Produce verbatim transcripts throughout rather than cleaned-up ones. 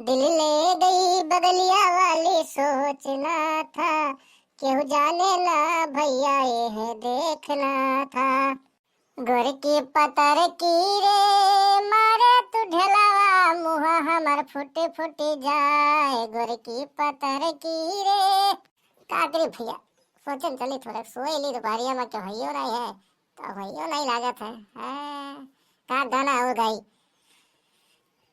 दिल ले गई बगलिया वाली, सोचना था, क्यों जाने ना भैया, ये है देखना था। गोरकी पतरकी रे, मारे तू ढेलावा, मुँह हमर फुट फुट जाए, गोरकी पतरकी रे। का करी भैया, सोचन चली थोड़ा सोई ली, दोपहरिया में के होइयो नहीं है, तो होइयो नहीं लागत है। हाँ, का गाना हो गई।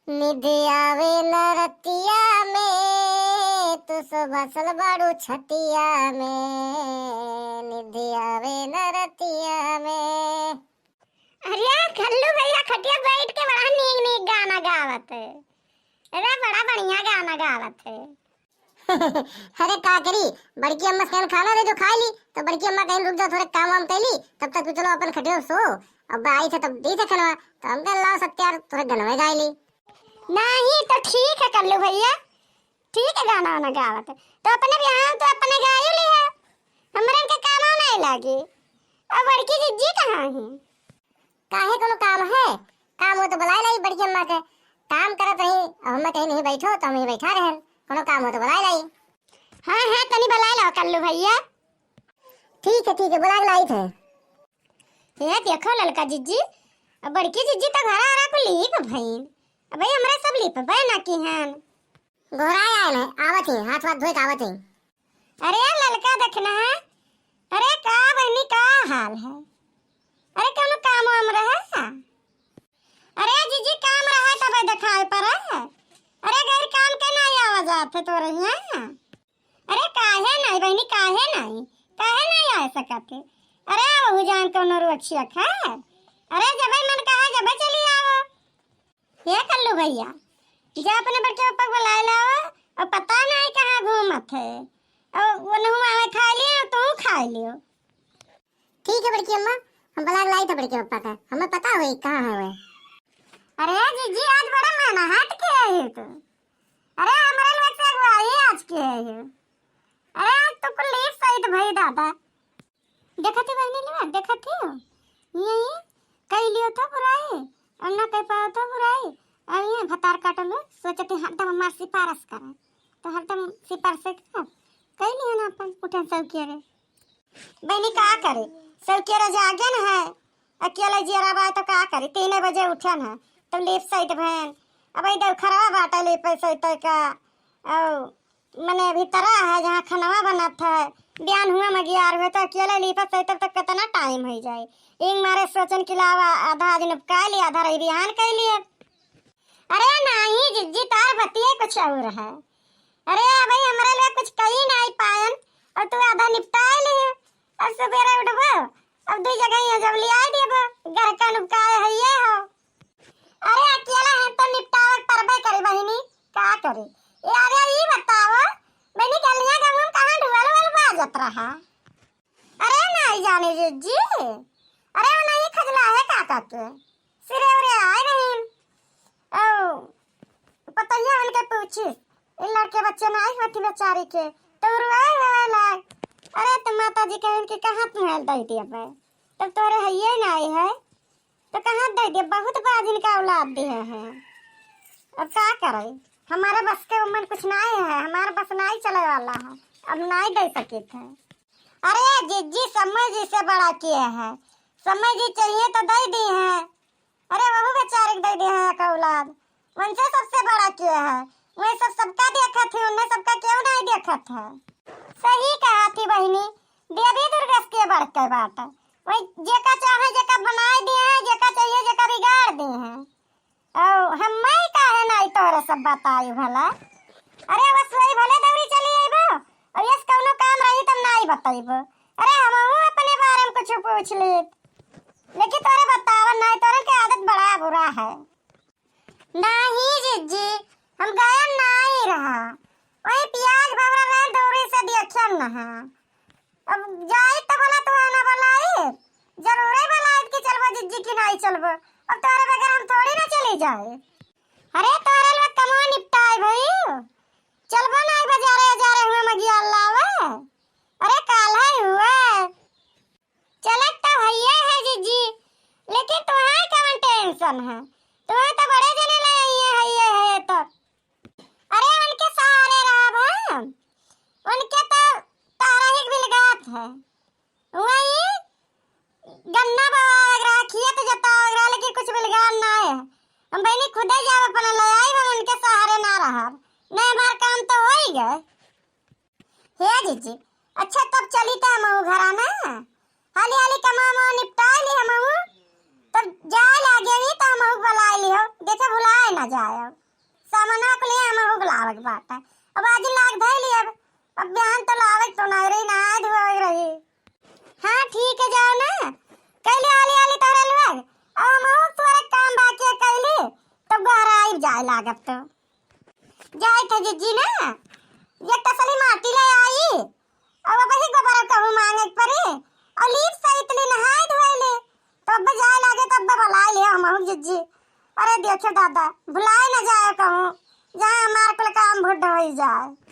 निद आवे न रतिया में, तू सो बसल बाड़ू छतिया में, निद आवे न रतिया में। अरे कल्लू भैया खटिया बैठ के बड़ा नीक नीक गाना गावत है। अरे बड़ा बढ़िया गाना गावत है। अरे का करी, बड़की अम्मा से कहन खाना दे दो, खाई ली, तो बड़की अम्मा कहन रुक जाओ, थोड़े काम वाम कैली, तब तक तू चलो अपन खटिया सो। अब आई थे तब दी थे खाना, तो हम कहन लाओ सत्यार, थोड़े गनवे गाई ली। नहीं तो ठीक है कल्लू भैया, ठीक है गाना वाना गावत है, तो अपने बिहान तो अपने गाई ली है, हमरन के कामो नहीं लागी। अब बड़की जिज्जी कहाँ है? काहे कोनो काम है? काम हो तो बुलाए लाई बड़की अम्मा के। काम करत रही, अब हम कहीं नहीं बैठो तो हम ही बैठा रहन। कोनो काम हो तो बुलाए लाई। हाँ हाँ, तनी बुलाए लाओ कल्लू भैया। ठीक है ठीक है, बुला के लाई थे। ये देखो ललका जिज्जी, अब बड़की जिज्जी तो घरा हरा को लीप भइन। अब भाई हमरा सब लीप बे ना की हन। गोहराए आए हैं, आवत ही, हाथ वाथ धोए के आवत ही। अरे ललका देखना है। अरे का बहनी, का हाल है? अरे कोनो काम वाम रहे? अरे जिज्जी काम रहे तबे देखाए पड़े। अरे गैर काम के नहीं आवा जात है तोरे यहाँ। अरे काहे नहीं बहनी, काहे नहीं, काहे नहीं आ सकत है? अरे वहू जान कोनो रोक छियक है। अरे जबे मन कहा जबे चली आवो। हे कल्लू भैया, जा अपने बड़के पप्पा को बुलाए लाओ, और पता नहीं कहाँ घूमत है। और वो नहुआ में खा लियो, तू खा लियो। ठीक है बड़की अम्मा, हम बुला के लाई थे बड़के पप्पा का, हमें पता होई कहाँ है वो। अरे जिज्जी, आज बड़ा मेहनत के है तू। अरे हमारे लोग से अगुवाई आज के है। अरे आज तो कुल लीप सहित भई दादा। देखत ही बहनी लोग, देखत ही हो। यही कई लियो तो बुराई, और ना कई पाओ तो बुराई। और ये भतार काटल हो, सोचत ही हरदम हमार सिफारिश करे। तो हरदम सिफारिश करे। कई लियो ना अपन उठन सौकिया रे। बहनी का करे, सौकिया रे जागे न है। अकेले जियरा बा तो का करे, तीन बजे उठन है। तब लीप सहित भैन। अब ई दौखरवा बाटे लीप सहित का। और मने भीतरा है जहाँ खनवा बनत है, बिहान हुआ में ग्यारह हुए तो अकेले लीपत सहितब तो कितना टाइम हो जाए। एक मारे सोचन के अलावा आधा आज निपका लिए, आधा रही बिहान कर लिए। अरे नहीं जिज्जी, तार बतिये कुछ और है। अरे भाई हमरे लिए कुछ कही नहीं पायन और तू आधा निपटा लिए। अब सवेरे उठबो, अब दू जगह यहाँ जब ले आए देबो, घर का नुपका है ये हो। अरे अकेला है तो निपटावे परबे करी बहिनी, का करी? ए, अरे ई बताओ, बहिनी गलिया गाँव में कहाँ ढुआल उआल बाजत रहा? अरे नहीं जाने जिज्जी, अरे वो नहीं खजला है काका के, सिरे उरे आए नहीं। ओ, पतैया उनके पूछी, इन लड़के बच्चे ना आई होती बेचारी के, तो रुआए हुए लाए। अरे तो माता जी कहें कि कहाँ तुम्हें दे दिया पे, तब तोरे है ये ना आई है। तो कहाँ दे दे, बहुत बाजिन का औलाद दिए हैं। अब का करे, हमारे बस के उमन कुछ नहीं है, हमारे बस नहीं चले वाला है, अब नहीं दे सके थे। अरे जिज्जी समय जी से बड़ा किए हैं, समय जी चाहिए तो दे दिए हैं। अरे वहू बेचारे के दे दिए हैं एक औलाद, उनसे सबसे बड़ा किए हैं। वही सब सबका देखत है, उन्हें सबका क्यों नहीं देखत है? सही कहा थी बहिनी, देवी दुर्गा के बढ़ के बात है। वही जेका चाहे जेका बनाए दिए हैं, जेका चाहिए जेका बिगाड़ दिए हैं। और हम मैं काहे नाई तोरे सब बताई भला? अरे बस वही भले दौरी चली आइबो, और यस कौनो काम रही तब नाई बताइबो। अरे हमहू अपने बारे में कुछ पूछ ली, लेकिन तोरे बतावन नाई, तोरे के आदत बड़ा बुरा है। नाही जिज्जी, हम गयन नाही रहा। वही पियाज भवरा रहे, दूरी से देखियन न है। अब जाई तो बोला तू ना बोलाई, जरूरे बोलाई कि चलबो जिज्जी की नाही चलबो। अब तोरे बगैर हम थोड़ी ना चली जाए। अरे तोरे लोग कमा निपटाए भाई, चलबो नाही बजारे, बजारे हुए मगिया लावे। अरे काल है हुए। चलत तो हइये है जिज्जी, लेकिन तुहार कवन टेंशन है? तुहार तो बड़े जने ले आइए हइये है तो। वही गन्ना बोआवक रहा, खेत जोतावक रहा, लेकिन कुछ बिलगान ना है। हम बहिनी खुदे जाब अपन ले आई, हम उनके सहारे ना रहब। नहीं, हमार काम तो हो ही गए। हे जीजी, अच्छा तब चली त हमहू घरा ना, हाली हाली कमा उमा निपटाइ ली हमहू, तब जाए लागे ही त हमहू बुलाइ लिहो, देखे भुलाए ना जाए। सामनवा के लिए हमहू बुलावक बाटे, अब आज लाग धइ ली, अब अब बिहान तो लावक तो ना रही, नहाए धोआवक रही। हाँ ठीक है, जाओ ना, कैली हाली हाली तोहरे लोग, अब हमहू तोहरे काम बाकी है कैली, तब घर आई जाए लागब तो। जाइत है जीजी ना, एक तसली माटी ले आई, अब वही गोबर कहूँ मांगे के पड़ी, और लीप सहित ली नहाए धोए ले, तो अब जाए लागे, तब बुलाए ले हमहू जीजी। अरे देखो दादा, भुलाए ना जाए कहूँ, जहाँ हमार कुल काम भुड्ड हो जाए।